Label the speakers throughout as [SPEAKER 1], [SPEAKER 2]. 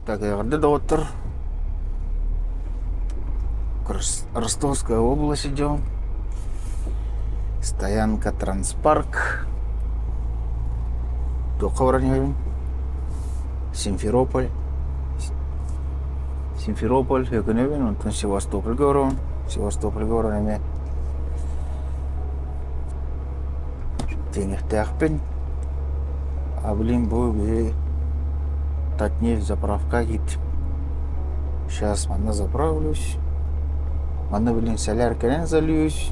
[SPEAKER 1] Так, эҕэрдэ доҕоттор. Ростовская область идем. Стоянка Транспарк. Туохха баран иһэбин? Симферополь. Симферополь өкүнэбин, онтон Севастопольга барабын. Севастопольга баран эмиэ тиэниэхтээхпин. А блин, бу биһи Татнефть заправка киирдим. Сейчас манна заправлюсь. Манна, блин, солярканан зальюсь.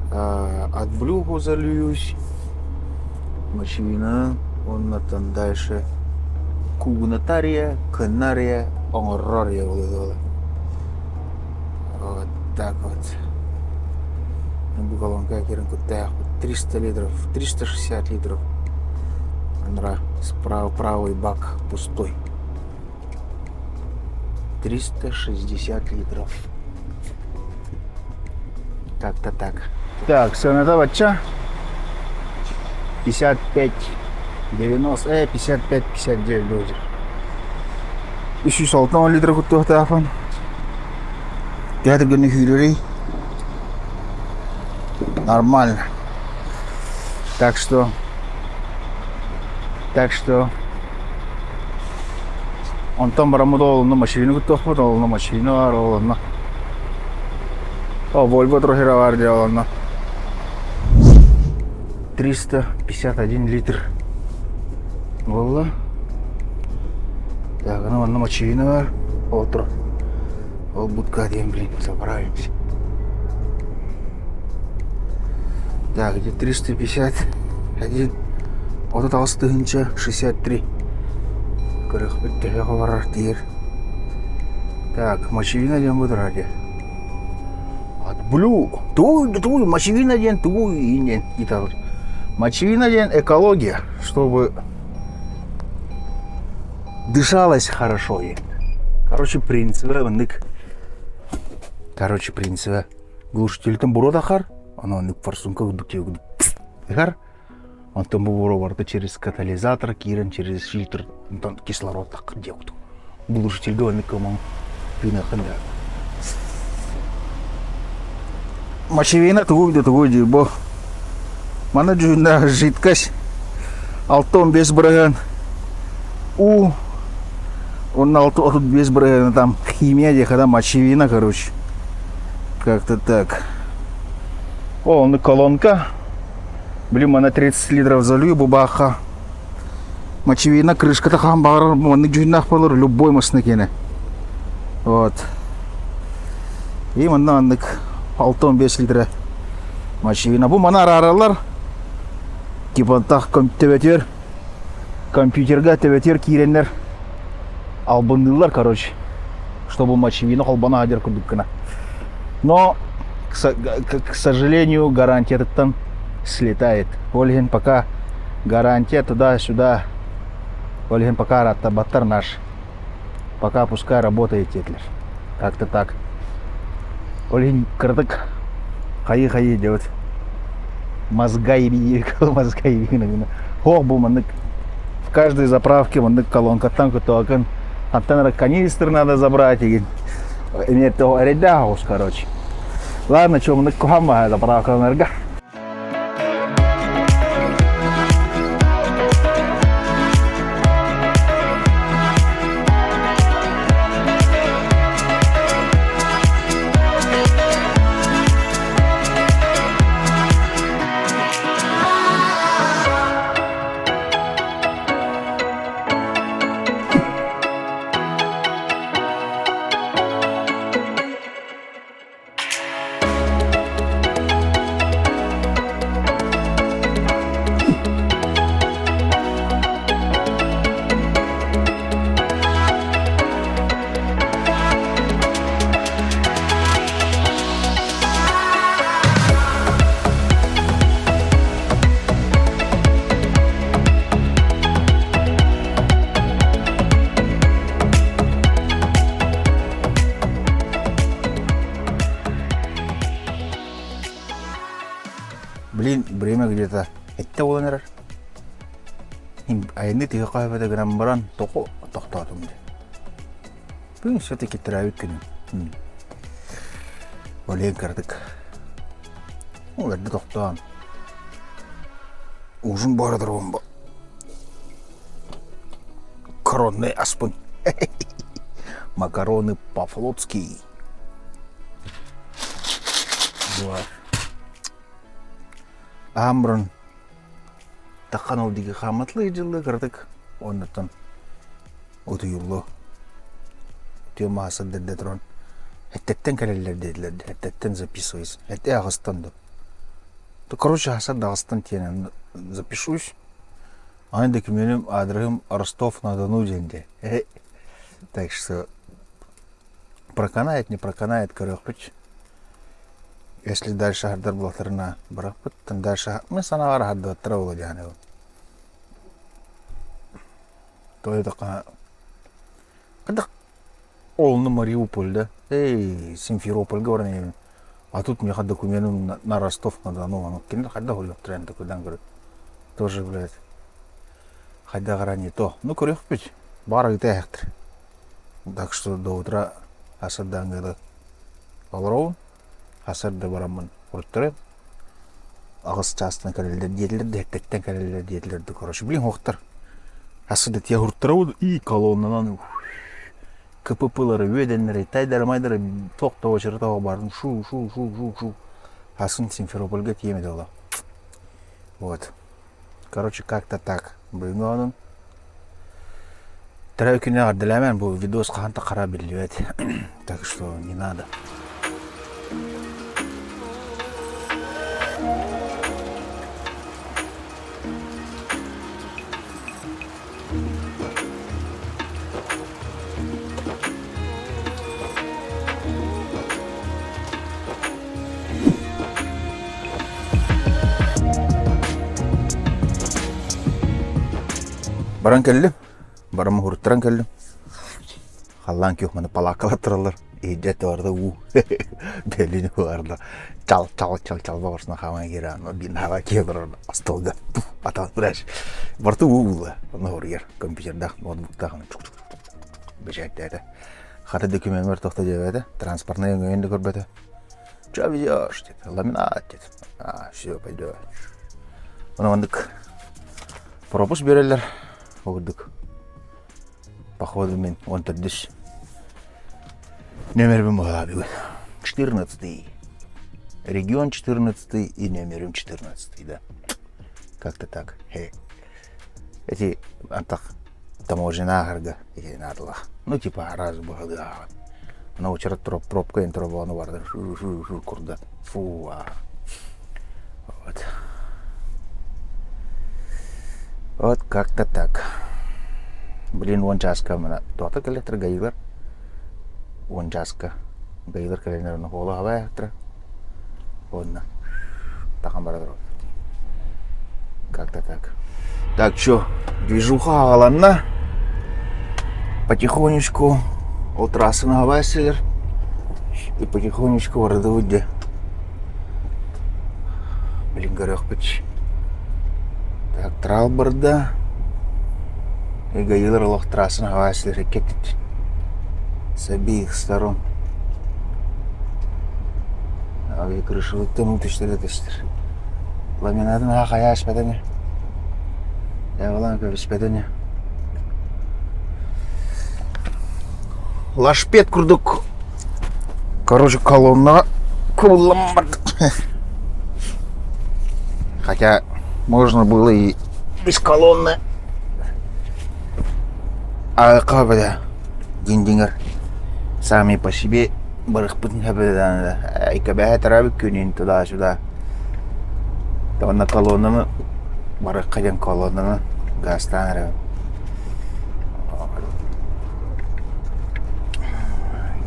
[SPEAKER 1] Отблюху зальюсь. Мочевина. Оннотон дальше кугунатария, кынария, оҥоррория буолуо. Вот так вот. Бу колонка кирин куттаахпыт 300 литров, 360 литров. Анра справа правый бак пустой. 360 литров. Так-то так. Так, сыаната бачча 55 90, 55 59 будет. 360 литр куттуохтаахпын. Театр гынны күүрэрий. Нормально. Так что так что онтон бараммыт оолунна машина куттуохпут оолунна машина бар оолунна о Volvo трохера бар дии оолунна 351 литр буолла так аны манна машина бар ол тур ол будка диэн блин заправимся так где 351 38 тыһыынча 63 көрөхпүт төһө барар диир так мочевина диэн бу турар дии Блю, тугуй, тугуй, мочевина диэн тугуй диэн ыыталар. Мочевина диэн экология, чтобы дышалось хорошо. Короче, принципе, оннук. Короче, принципе, глушительтен буруо тахар, ону оннук форсунка курдук ыһар. Онтон бу буруо барыта через катализатор киирэн через фильтр онтон кислород таххар диэ курдук. Глушительгэ оннук кымаҥ тыыныаххын да. Мочевина тугуй да тугуй дии бу. Манна дьүһүннээх жидкость 6-15 бырыһыан уу уонна 6-35 бырыһыана там химия диэхэ да мочевина короче. Как-то так. О, онно колонка. Блин, манна 30 литров залью бубаха. Мочевина крышката хаһан баҕарар маннык дьүһүннээх буолар любой массыына киэнэ. Вот. И манна маннык 6-15 литра мочевина. Бу маны араараллар. Типа так төбөтүөр компьютерга төбөтүөр киирэннэр албынныыллар короче чтобы мочевина холбоно сылдьар курдук гына. Но к сожалению гарантиятыттан слетает. Ол иһин пока гарантия туда-сюда. Ол иһин пока араттарбаттар наш. Пока пускай работает диэтилэр. Как-то так. Ол иһин кыратык хайыы-хайыы диэбит. Мозга иби мозга иби гына Хоох бу маннык в каждой заправке маннык колонкаттан кутуакын аттан эрэ канистр надо забрать игин. Эмиэ эрэйдээх оҕус короче. Ладно, чё, маннык куһаҕан заправкаланарга. Блин, время где-то. Это буолан эрэр. Айанныы тыһы хаһыппата гынан баран тоҕо тохтоотум дии. Бүгүн все-таки төрөөбүт күнүм. Ол иһин кыратык ол эрдэ тохтоон ужин буһара турабын бу коронный аспын макароны по-флотски Аһаан баран таххан ол диэки хаамматлыы дьыллыы кыратык уоннаттан утуйуллуо. Утуйан маһа сырдырда туран эттэттэн кэлэллэр диэтилэр эттэттэн записываюсь. Эти аҕыстан да. Короче, хасар да аҕыстан тиэнэн запишусь. Аны документым адресым Ростов-на-Дону диэн дии. Так что проканает, не проканает көрүөхпүт. Если дальше аһардар буоллахтарына бырахпыт, дальше мин санаабар аһардыбаттара буолуо дии саныыбын. Тоҕо диэтэххэ хайдах олну Мариуполь да, эй, Симферопольга баран иһэбин. А тут миэхэ докуменым на Ростов-на-Дону, ону кинилэр хайдах уруйуохтара эн такыйдан көрө. Тоже, блядь, хайдах эрэ не то. Ну, көрүөхпүт. Баар ыйыта иһэхтэр. Так что до утра асырдааҥҥы олоробун. Асырда бараммын уруттарым. Аҕыс чаастан кэлэллэр диэтилэр да, эрдэттэн кэлэллэр диэтилэр да, короче, блин, уохтар. Асырда тиэ уруттарабын и колоннанан КПП-лары, үөдэннэри, тайдары-майдары туох да очерета барын шу шу шу шу шу Асын Симферопольга тиэмэ дала. Вот. Короче, как-то так. Бүгүҥҥү онон Төрөө күнү эҕэрдэлээмэн бу видос хаһан да хара биллибэт. Так что не надо. Баран кэллим. Баран уһуруттаран кэллим. Халлаан күөх маны палааккалар тураллар. Иһирдьэ барда уу. Бэлини барда. Чал чал чал чал баҕарсына хааман киирэн биир хаба киһи олорор остуолга атан фреш. Барыта уу булла. Онно хоруйар компьютердаах ноутбуктаах бэчээттээтэ. Хата докумеммэр тохто диэбэтэ, транспортнай өҥөйөн да көрбөтө. Чё везешь диэт, ламинат диэт. А, все, пойдет. Ону маннык пропуск биэрэллэр. Ол курдук. Походу мин 14 нөмербин буолаа бүгүн. 14 Регион 14 и номерым 14 да. Как-то так. Хе. Эти антах таможенный ааһарга ити наадалаах. Ну типа раз быһалыы Ана учарат пробка интробону барды курдат. Фу. Вот. Вот как-то так. Блин, уон чааска мына туохта кэллэхтэр гаилар. Уон чааска гаилар кэлэннэр ону хоолу хабаайахтара. Уонна тахан бара турабыт. Как-то так. Так, что, движуха аҕаланна. Потихонечку ол трассаны хабаайсылар. И потихонечку бардыбыт дьэ. Блин, көрүөхпүт. Так, трал барда. И гаилар олох трассаны хабаайсылар кеттит. С обеих сторон. Agi крышалыттан уу түстэр түстэр. Ламинатын аха хайа аспата ини. Явалан көбүспэтэ ини. Лашпет курдук. Короче, колоннаҕа кубуллан бардым. Хотя можно было и без колонны. А бля, дин-дингер сами по себе барыхпытын сөбүлээн тарабыт күнүн туда-сюда. Уонна колоннаны барыахха диэн колоннаны гаастаан эрэбин.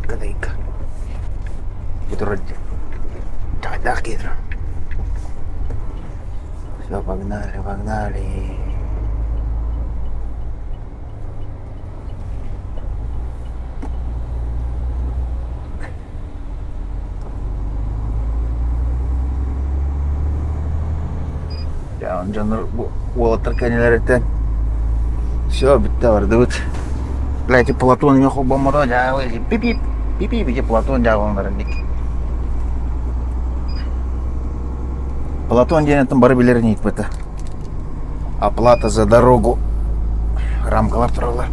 [SPEAKER 1] Кадайка. Бу турар дьаҕайдаах киһи турар. Все, погнали, погнали. Дьоннор уолаттар кэннилэриттэн. Все, бүттэ бардыбыт. Бля, эти Платон эмиэ холбоммото, дьаабы, пип-пип, пип-пип, ити Платон дьаабыланарын дик. Платон диэн бары билэр ниитпыта. Оплата за дорогу. Рамкалар тураллар.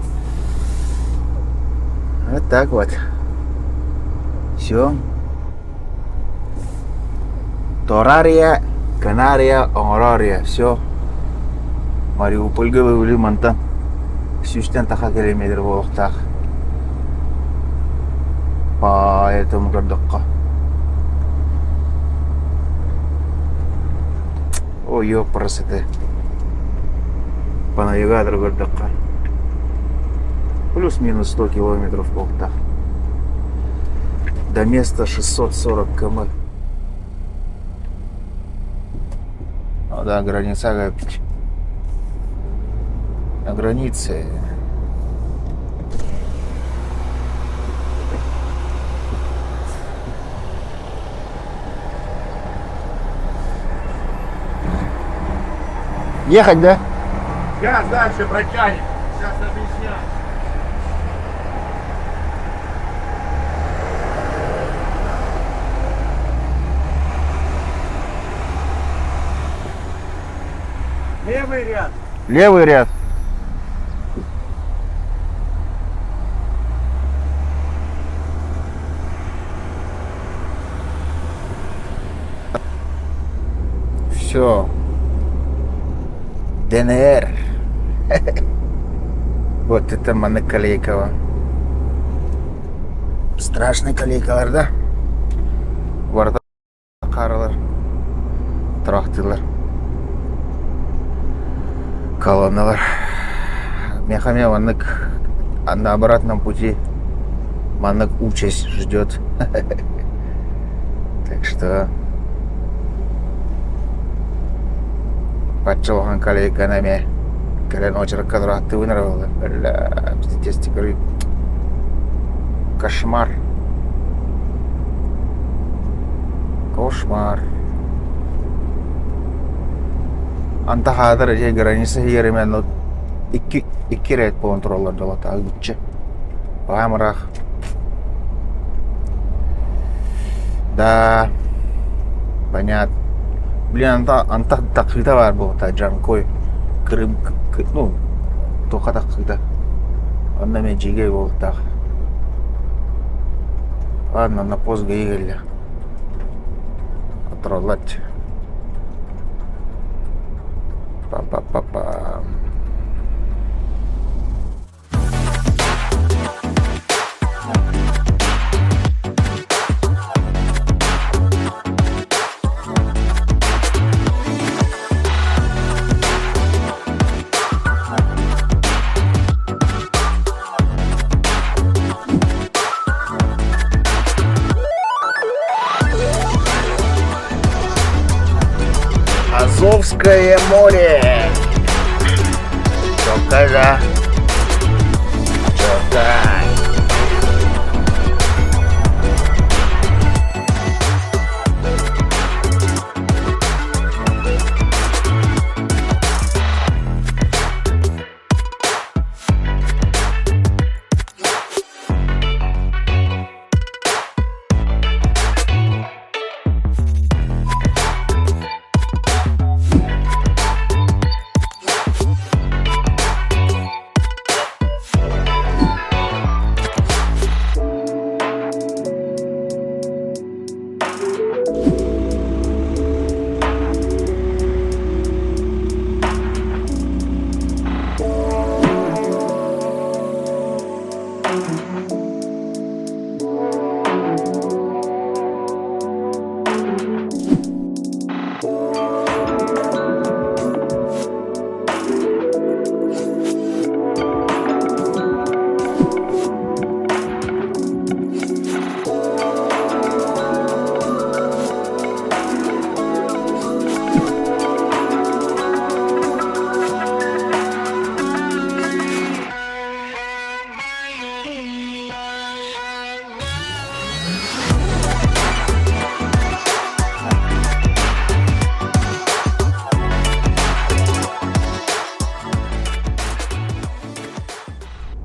[SPEAKER 1] Вот так вот. Все. Торария, Канария, Оҥорория. Все. Мариупольга вывели мантан. Сүүстэн таха километр буолуохтаах. Поэтому көрдөххө. Ой, ёпрасоты. По навигатору көрдөххө. Плюс-минус 100 километров буолуохтаах. До места 640 км. Ну да, граница на границе. Ехать, да?
[SPEAKER 2] Сейчас дальше протянем. Сейчас объясняю. Левый ряд.
[SPEAKER 1] Левый ряд. Все. ДНР. Вот это маны Калейкова. Страшный колейкалар да? Барда Харалар, трахтылар, колонналар. Мехаме маннык на обратном пути маннык участь ждет. Так что бачча коллеганы эмиэ кэлэн очеркка турааттыыбын эрэ буолла. Бля, пиздец, кошмар. Кошмар. Антах аатар эдьиэй граница иһигэр именно икки икки ряд буолан тураллар дьолотааҕы ычча. Баҕам ыраах. Да, понятно. Блин, антах антах такыыта баар буолта Джанкой Крым ну туохха такыыта. Онно эмиэ дьиигэй буолуохтаах. Ладно, на пост ГАИ кэллэ. Отроллать. Па-па-па-па. Азовское море. Чокка Чокка.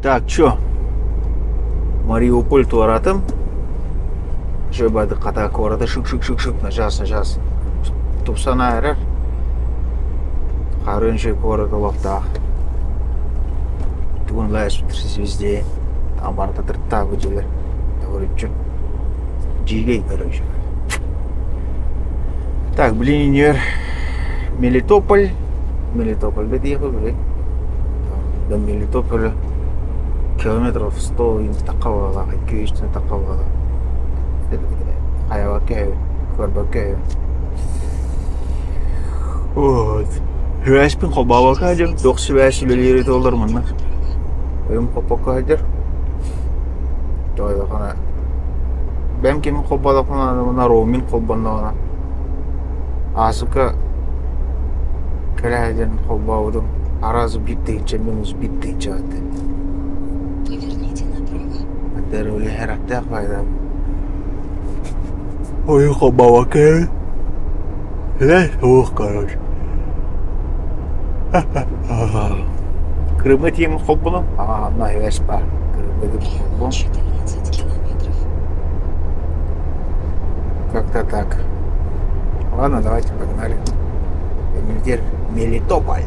[SPEAKER 1] Так, чё? Мариуполь туоратым. Жөбады қата куората шык-шык-шык-шык начаас начаас тупсан эрэр. Харын шөй куорат олохтоох. Тугун ласпыт везде. Там барыта тыртаабы дьиэлэр. Төгүрүччү. Дьиигэй короче. Так, блин, Мелитополь. Мелитопольга диэхи били. До Мелитополя километров 100 тахха 200 тахха буолла. Хайабакка үһү, көрбөккө үһү. Вот. Сибээспин холбообокко сылдьар, туох сибээс үлэлиир этэ манна. Өйүм хоппокко сылдьар. Тоойдохуна бэйэм кимин холбоотохпуна уонна роуминг холбонноҕуна Аасыка кэлэ сылдьан холбообутум араас биир тыһыынча минус биир тыһыынча этэ.
[SPEAKER 3] Поверните направо.
[SPEAKER 1] Үлэһэр файда. Ой, холбообокка Суох, короче. Крымҥа тиийэн холбонум. Аа, онно эбэс баар. Крымҥа
[SPEAKER 3] Прямо
[SPEAKER 1] холбон.
[SPEAKER 3] 14 километров.
[SPEAKER 1] Как-то так. Ладно, давайте погнали. Теперь Мелитополь.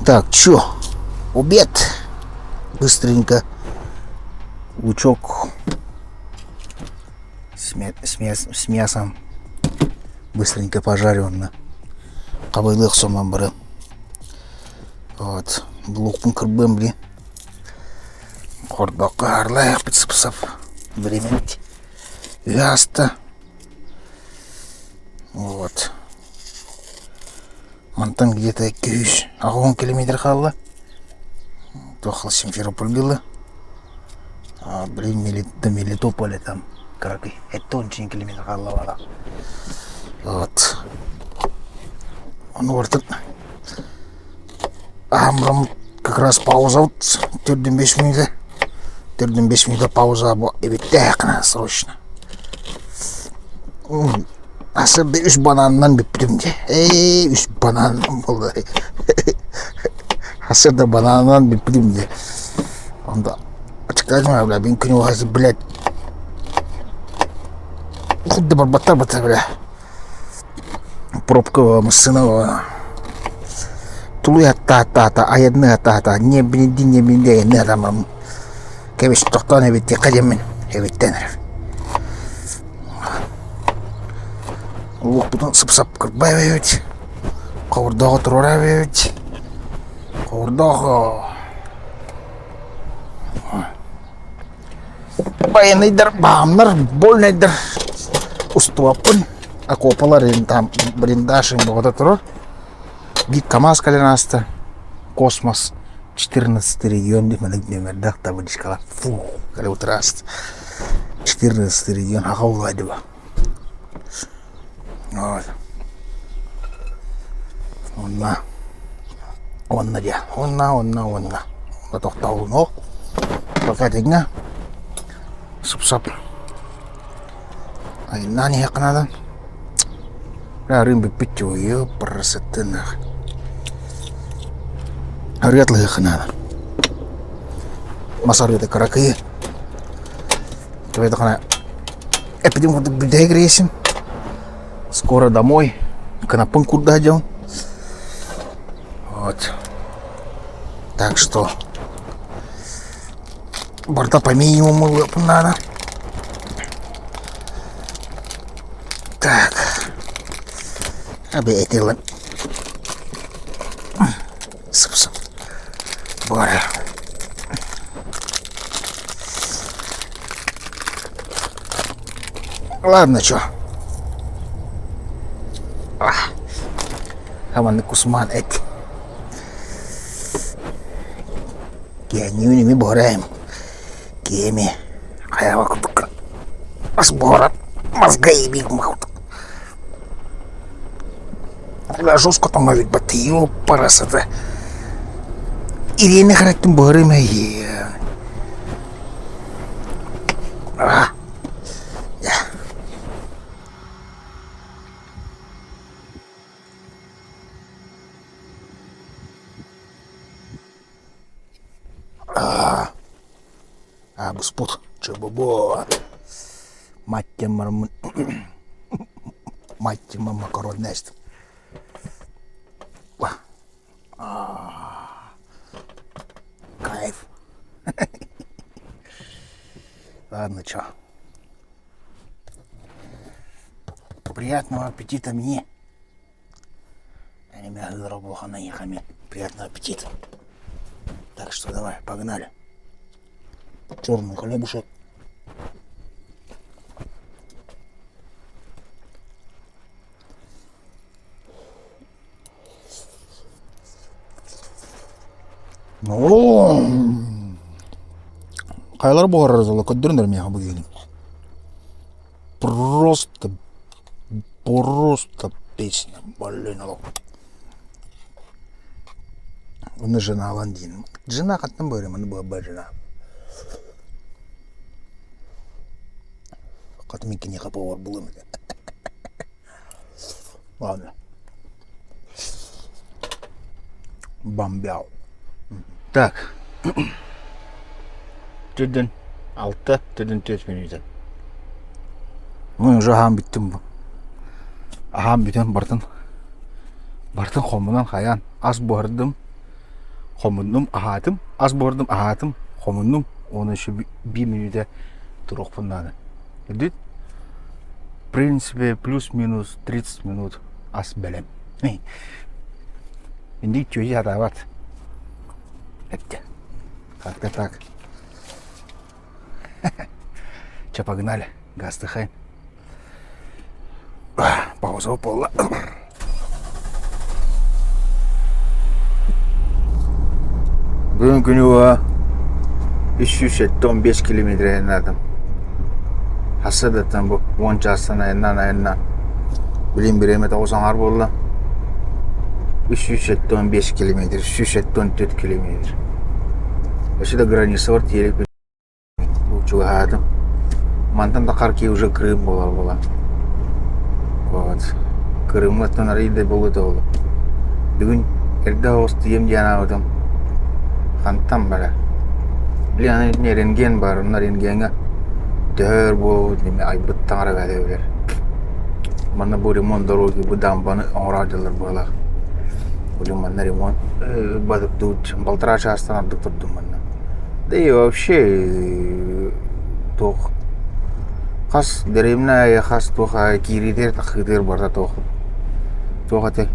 [SPEAKER 1] Так, чё? Обед. Быстренько. Лучок с, мя с, мяс с мясом. Быстренько пожаренно. Хабыйлыах сомон бары. Вот. Луукпун кырбыам били. Хордоққа арлайықпыт сып-сап. Время Үһэ Вот. Мантан где-то 200 километр хаалла. Туох Симферополь было. А, блин, до Мелитополя там кыракый. Это он километр хаалла Вот. Ону ортон Аһамрам как раз пауза төрдүн 5 мүнүүтэ. Төрдүн 5 мүнүүтэ пауза эбиттээх срочно. Асырда үс бананынан бүппүтүм дии. Ээ, үс бананынан буолла. Асырда бананынан бүппүтүм дии. Онда ачыктаатым бля, мин күнү блядь, худды барбаттар бата бля. Пробка массыына Тулуй аттаата айанныы аттаата не бинди не бинди айанныы атамам кэбис тохтоон эбиттиэххэ диэммин эбиттэн эрэр. Луукпутун сып-сап кырбай эбит, хобордооҕу туруора эбит, хобордоох Военныйдар баамнар, больнайдар устубаппын. Окопалар там блиндаж им бөҕөтө турар. Биир КамАЗ кэлэн ааста. Космос 14 регион диэн маннык нүөмэрдээх табличкалар. Фу, кэлэ утары ааста. 14 регион аҕа улаадыба. Вот. Онно онно диэн онно онно онно онно тохтообун пока итиннэ сып-сап айаннаан иһиэххэ наада арыым бүппүт чугуйу парасыттыыннаах арыы атлаһыахха наада мас арыыта кыракый Твоя эппитим курдук бүтэһик рейсим. Скоро домой. Кынаппын курда дьон. Вот. Так что барыта по минимуму ылыахпын наада. Так. Аби эти ылан. Сып-сып. Бара. Ладно, чё. Хаманнык кусмаан эт. Киэҥҥибин ими буһарайым. Киэми хайаҕа курдук ас буһаран мазга иибиик курдук. Жестко тоҥо бит ёпарасата. Ириэнэ хараттын буһарым эйиэ. А. А, буспут. Чобобо. Маттем Маттем макарон эстим. Кайф. Ладно, чё. Приятного аппетита мне. Приятного аппетита. Так что давай, погнали. Черный хлебушек. Ну, хайалар буһарар золо көрдөрүнэр миэхэ бу киһини. Просто, просто песня, блин, олох. Уну жена диин. Жена хаттан быарым, аны быарба жена. Хатым иккиниэхэ повар булуом этэ. Ладно. Бомбял. Так. Түрдүн алта, түрдүн 4 мүнүүтэ. Ну, уже аһаан бүттүм бу. Аһаан бүтэн бартын бартын хомунан хайаан ас буһардым, хомуннум, аһаатым, ас буһардым, аһаатым, хомуннум. Уонна еще биир мүнүүтэ туруохпун наада. Үрдүт в принципе плюс-минус 30 минут ас бэлэм. Инди чүөйэ сатаабат. Эттэ. Как-то так. Че, погнали. Газ дыхаем. Пауза буолла. Бүгүн күнү 375 километр айаннаатым. Хассадаттан бу 10 чаастан айаннаан айаннаан. Билин бириэмэ тоҕус аҥаар буолла. 375 километр, 374 километр. Өссө да границалар тиийэ Чугаһаатым. Мантан да Харкив уже Крым буолар буолан. Вот. Крымҥа арыый да буолуо ол. Бүгүн эрдэ оҕус тиийэм диэн аабытым. Хантан бара? Блин, аны итини рентген бар, онно рентгеҥҥэ төһө өр буолбут ими айбыт таҥара бэйэтэ билэр. Манна бу ремонт дороги бу дамбаны оҥороот дьаллар быһыылаах. Блин, манна ремонт балтараа чаастан ордук турдум манна. Да и вообще туох хас дэриэбинэ аайы хас туох аайы киириитигэр тахсыытыгар барыта туох туох этэй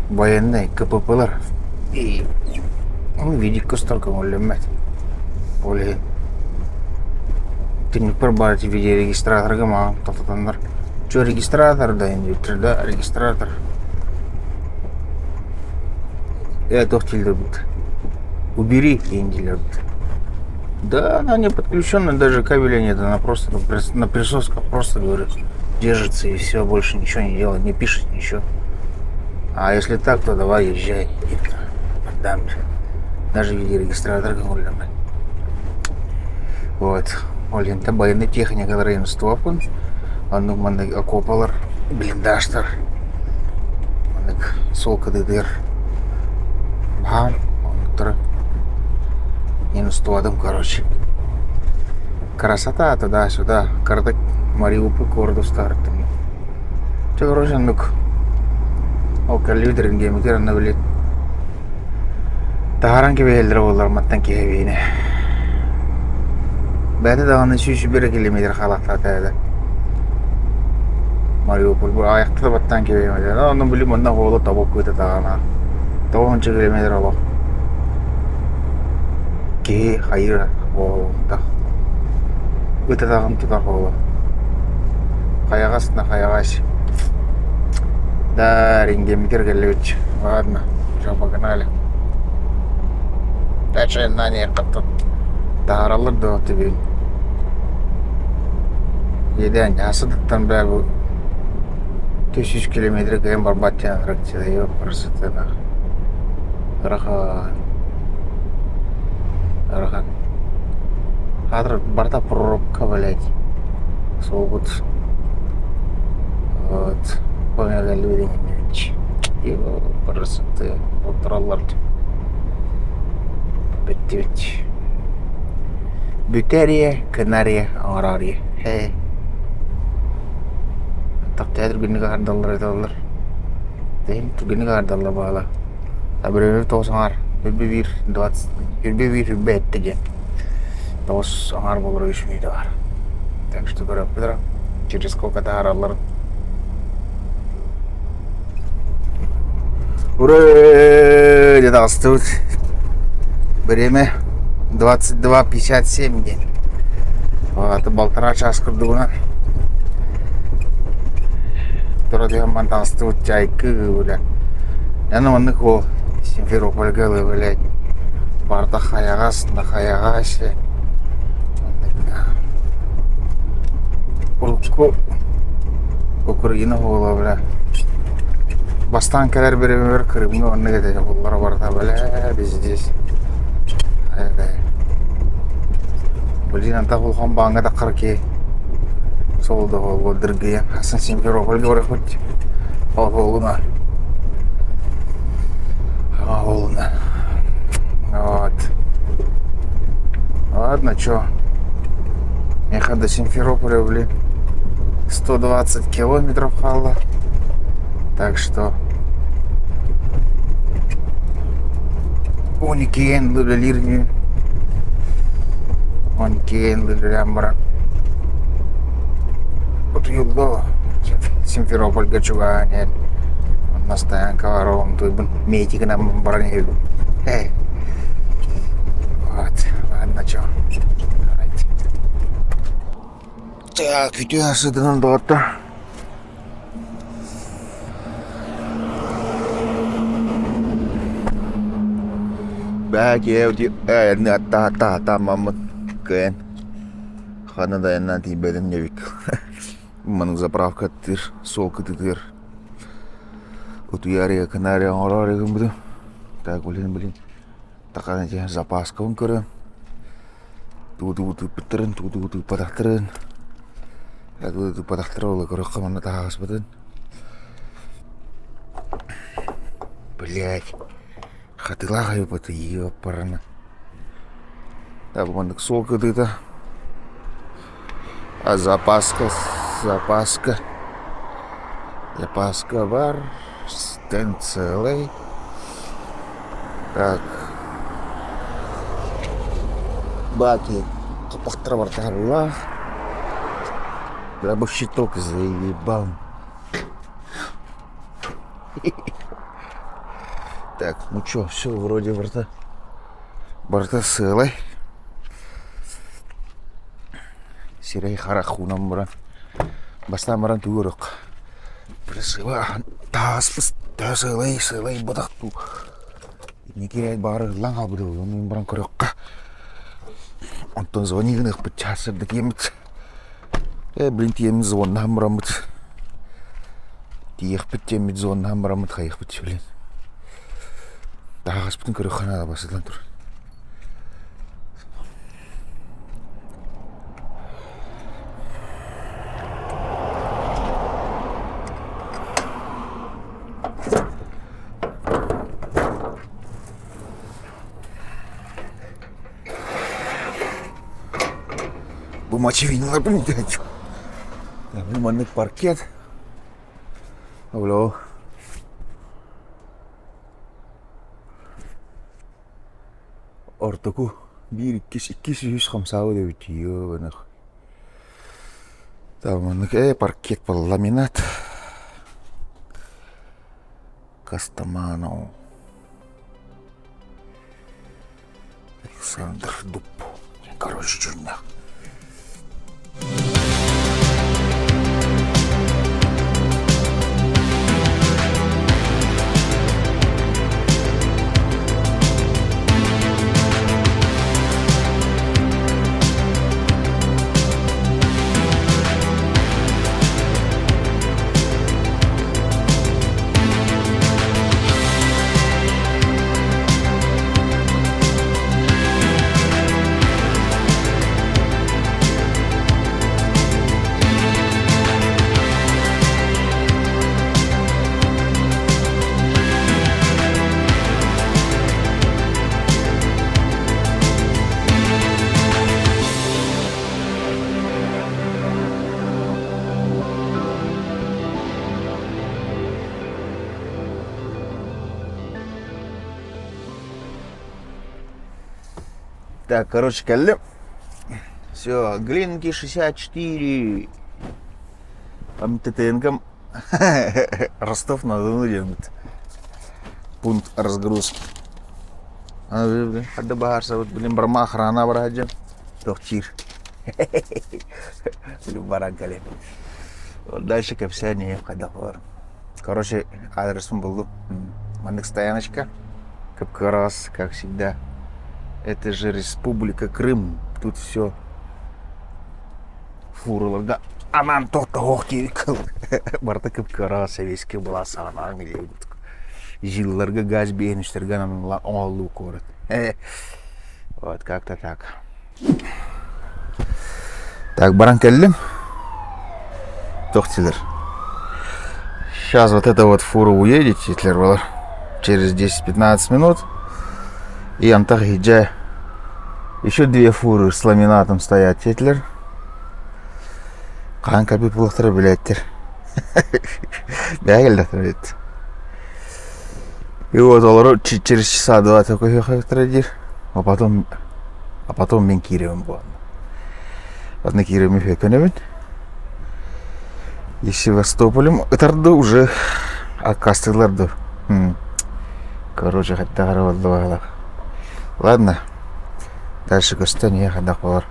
[SPEAKER 1] военнай КПП-лар и ну видик көстөр көҥүллэммэт ол иһин түннүкпэр баар видеорегистраторга маған тоқтатаннар че регистратор да да регистратор Э, туох дииллэрбит? Убери диэн дииллэрбит. Да, она не подключена, даже кабеля нет, она просто на присосках просто, говорю, держится и все, больше ничего не делает, не пишет ничего. А если так, то давай езжай. Отдам. Даже видеорегистратор көҥүллэммэт. Вот. Ол иһин военный техникалар инстуоппун. Оннук маннык окопалар, блиндажтар, маннык суол кытыытыгар баһаам оннуктары инстуодум короче. Красота туда-сюда. Кыратык Мариуполь куорат устаарыттым. Чэ короче оннук ол кэллибит рентгеммитигэр онно били Таһааран кэбиһэллэрэ буоллар мантан киһи эбиинэ. Бэйэтэ даҕаны 101 километр хаалаахтаата этэ. Мариуполь бу аҕыйахта да баттаан кэбиһиэм этэ. Онно били манна оҕолор тобук кыыта даҕаны. Тоҕуонча километр олох. Киһи хайыыр буолуохтаах. Ытатаҕын тутар буолуо. Хайаҕас да хайаҕас. Да, рентгенмитигэр кэллибит. Ладно, всё, погнали. Дальше таһаараллар дуо түбүн? Иэдээн дьаасытыттан бээ бу 300 километры кыайан барбат диэн ырык красотына ырахан ырахан Хатыр барыта пробка блядь суолбут вот красоты отыраллар бүттүбүт бүтэрие кынарие оҥороорие Ээ Тахтыа түргэнник аһардаллар эталлар Тэһин түргэнник аһардаллар баала Абырыыр тоҕус аҥаар үрбэ биир двадцать үрбэ биир үрбэ эттэ диэн тоҕус аҥаар буолар үс мүнүүтэ баар Так что көрөппүт эрэ через сколько таһааралларын Ура! Дьэ таҕыстыбыт. Время 22.57 диэн. Аата балтараа чаас курдугунан тура түһэн баран таҕыстыбыт чайкы бля. Эн маннык ол Симферопольга ылы блядь. Барда хайаҕас, на хайаҕас. Урукку Украина буола бля. Бастаан кэлэр бириэмэбэр Крымҥа оннук этэ дьоллоро барыта бля пиздец. Блин, антах улахан бааҥҥа таххар киһи сол да буолуо дыргыйан асан Симферопольга барыахпыт ол буолуна буолуна вот ладно чё Миэхэ до Симферополя, блин, 120 километров хаалла. Так что 12 үлэлиир 12 үлэлээн баран утуйуллуо Симферопольга чугаһаан иһэн онно стоянкаҕа оромтуйбун метигынан баран иһэбин э вот ладно чё давайте так үтүө сытынан доҕоттор Бээ киэһэ аттаатааммаммыт кыайан ханна да айаннаан тиийбэтим диэбит Маннык заправка аттыыр, суол кытыытыгар утуйаары кынаары оҥороору гыммытым. Так, блин, блин, такана дьэ запаскабын көрөн, тугу-тугу тыыппыттарын, тугу-тугу тыыппатахтарын, тугу тыыппатахтара буолла көрүөххэ манна таһаҕаспытын. Блять, хатылаах айбыты ёппарана. Так, маннык суол кытыыта А запаска, запаска, запаска бар, стенд целый. Так, баки хаппахтара бартаһаллаах. Бля, бу щиток заебал. Так, ну чё, все вроде барыта, барыта сыалай. Сирэй харах уунан баран, бастаан баран тугу көрүөх. Сыла тааспыс төһө сыалай сыалай бадах дуу. Инники баары ыллаан хаалбыт ону баран көрүөххэ. Онтон звони гыныахпыт чаас сырдык тиэммит. Э, блин, тиэммит звоннаһан бараммыт. Тиийиэхпит диэммит звоннаһан бараммыт хайыахпыт блин. Таһаҕаспытын көрүөххэ наада басытан тур. Бу мочевиныларбын илдьэ Бу маннык паркет. Олоо. Ортоку биир иккис иккис үһүс хамсаабыт эбит ёбаных. Там маннык ээ паркет был ламинат. Кастамано. Александр Дуб. Короче, дьүннээх. Так, короче, кэллим. Все, Глинки 64. МТТНК Ростов-на-Дону диэммит. Пункт разгрузки. Хадда баһаарсабыт, блин, барма охрана бараһадьан. Тохтиир. Блин, баран кэлэн. Дальше кэпсээн хайдах болар. Короче, адресын булдум. Маннык стояночка. Кып-кырас, как всегда. Это же Республика Крым. Тут все фураларга анаан тохтоһуох диэбит барыта кып-кыра сэбиэскэй былаас саҕанаан диэбит жилларга газ биэнүстэргэ оҥоһуллуу куорат вот как-то так так баран кэллим туох диилэр сейчас вот это вот фура уедет диэтилэр балар через 10-15 минут и антах иһдьэ еще две фуры с ламинатом стоят диэтилэр Хаһан кэлбит буолуохтара билээттэр. Бэйэ кэллэхтэрэ эбит. И вот олору через часа два такой диир. А потом, а потом мин киирэбин буолла. Одна киирэбин үһүөккөнөбүн. И Севастополем ытарды уже отказтыылар ду. Короче, хайдах эрэ буолла баҕалаах. Ладно, дальше көстөн иһэ хайдах буолар.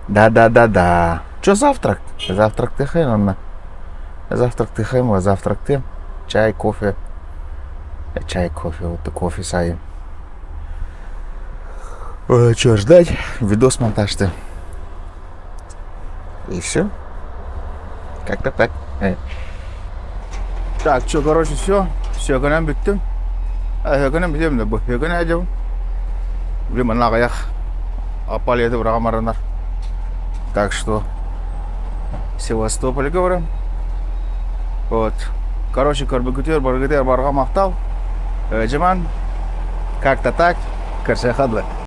[SPEAKER 1] Да-да-да-да. Чё завтрак? Завтрактыахайын онно. Завтрактыахайым завтрактыам. Чай, кофе. Чай, кофе. Вот кофе сайым. Чё ждать? Видос монтажты. И все. Как-то так. Так, что, короче, все. Все, гынан бүттүм. Гынан бүтүм да бу. Гынан әдем. Блин, манна аҕыйах аппалиеты быраҕамарынар. Так что Севастополь говорим. Вот. Короче, көрбүкүтүөр баргытыар барҕа махтал. Дьыман, как-то так. Көрсө хадлы.